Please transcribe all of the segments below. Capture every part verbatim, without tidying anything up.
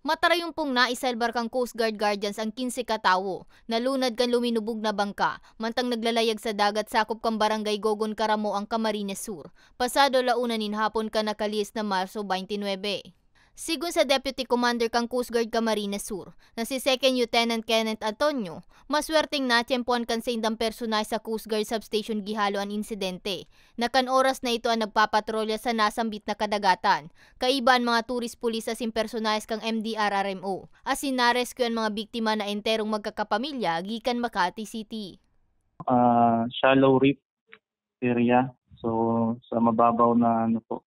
Matarayumpong naisalbar kan Coast Guard Guardians an kinse ka tawo, nalunad kan luminubog na bangka, mantang naglalayag sa dagat sakop kan Barangay Gogon, Caramoan, Camarines Sur, pasado la una nin hapon kan nakalihis na Marso twenty-nine. Sigon sa Deputy Commander kan Coast Guard Camarines Sur, na si Second Lieutenant Kenneth Antonio, maswerteng natyempohan kan saindang personahe sa Coast Guard Substation Gihalo an insidente, na kan oras na ito an nagpapatrolya sa nasambit na kadagatan, kaiba an mga tourist police asin personahes kan M D R R M O, asin na-rescue an mga biktima na enterong magkakapamilya gikan Makati City. Ah, shallow reef area. So, sa mababaw na ano po,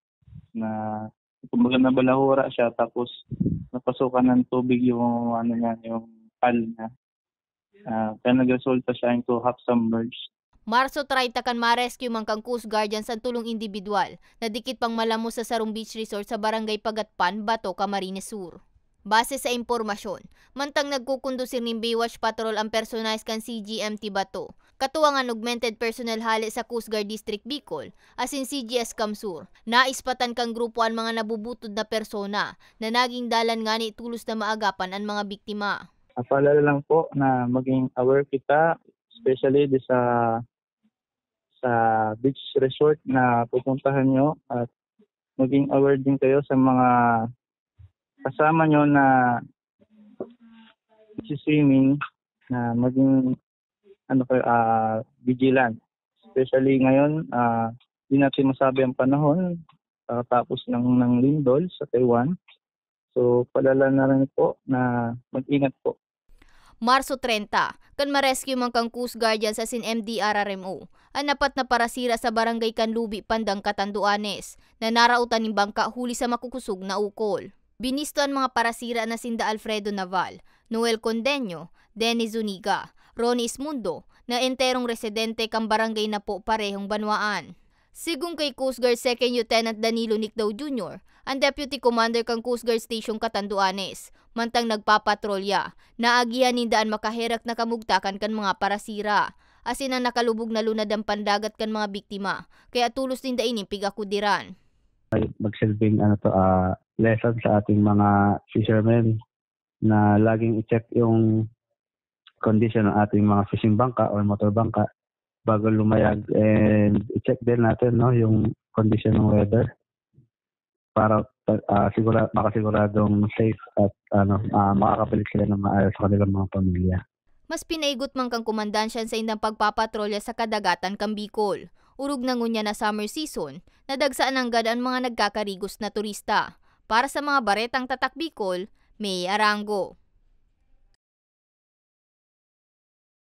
na kumbaga nabalahura siya tapos napasukan ng tubig yung ano niya, yung hull niya. Ah, kaya nagresulta siya into half submerged. Marso treinta kan ma-rescue man kan Coast Guardians an tolong indibidwal na dikit pang malamos sa sarong beach resort sa Barangay Pagatpan, Bato, Camarines Sur. Base sa impormasyon, mantang nagkukondusir nin Baywatch Patrol an personahes kan C G M T Bato, katuwang an augmented personnel hale sa Coast Guard District Bicol, asin C G S CamSur, naispatan kan grupo an mga nabubutod na persona na naging dalan ngani tolos na maagapan an mga biktima. Paalala lang po na maging aware kita, especially di sa sa beach resort na pupuntahan nyo, at maging aware din kayo sa mga kasama nyo na swimming, na maging ano kayo, ah, vigilant. Especially ngayon, ah, di natin masabi ang panahon, kakatapos lang ng lindol sa Taiwan. So, paalala na rin po na mag-ingat po. Marso treinta, kan ma-rescue man kan Coast Guardians asin M D R R M O an apat na parasira sa barangay Canlubi, Pandan, Catanduanes, na naraotan nin bangka huli sa makukusog na ukol. Binisto an mga parasira na sinda Alfredo Naval, Noel Condeño, Dennis Zuniga, Ronnie Ismundo, na enterong residente kan barangay Napo, parehong banwaan. Sigon kay Coast Guard Second Lieutenant Danilo Nicdao Junior, an Deputy Commander kan Coast Guard Station Catanduanes, mantang nagpapatrolya, naagihan ninda an makaherak na kamugtakan kan mga parasira, asin an nakalubog na lunad an pandagat kan mga biktima, kaya tolos ninda ining pigakudiran. Magsilbing ano to, ah, lesson sa ating mga fishermen na laging i-check yung condition ng ating mga fishing bangka or motor bangka bago lumayag, and i-check din natin, no, yung condition ng weather para, ah, sigura-, makasiguradong safe at, ano, ah, makakabalik sila ng maayos sa kanilang mga pamilya. Mas pinaigot man kan komandansya an saindang pagpapatrolya sa kadagatan kan Bicol. Orog na ngunyan na summer season, nadagsa nanggad an mga nagkakarigos na turista. Para sa mga baretang Tatak Bicol, May Arango.